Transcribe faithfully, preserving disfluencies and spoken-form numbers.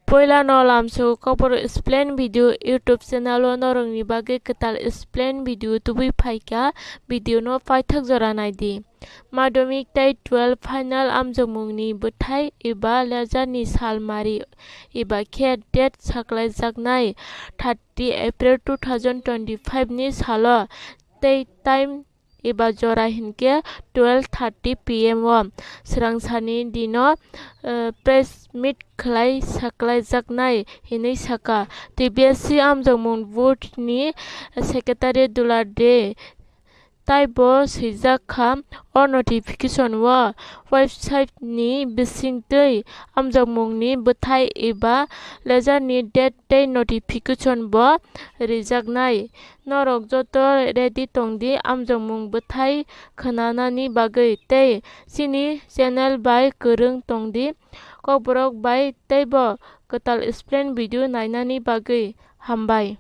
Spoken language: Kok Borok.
Poila no lamso Kokborok explain video YouTube channel o norokni bagwi kwtal explain video tubui phaikha, video no paithak jora naidi. Madhyamik tei twelve final amjokmungni bwthai eba lejarni salmari eba khe date saklaijaknai thirty April two thousand twenty-five ni salo tei time eba jora hinkhe twelve thirty P M o swrangsani dino, eh, press meet khlai saklaijaknai hinwi sakha. T B S C amjokmung board ni secretary Dula De taibo swijak kha o notification o. Website ni bisingtwi amjokmungni bwthai eba lejarni date tei notification bo rijaknai. Norok joto ready tongdi amjokmung bwthai khwnanani bagwi tei chini channel bai kwrwng tongdi. Kokborok bai teibo kwtal explain video nainani bagwi hambai.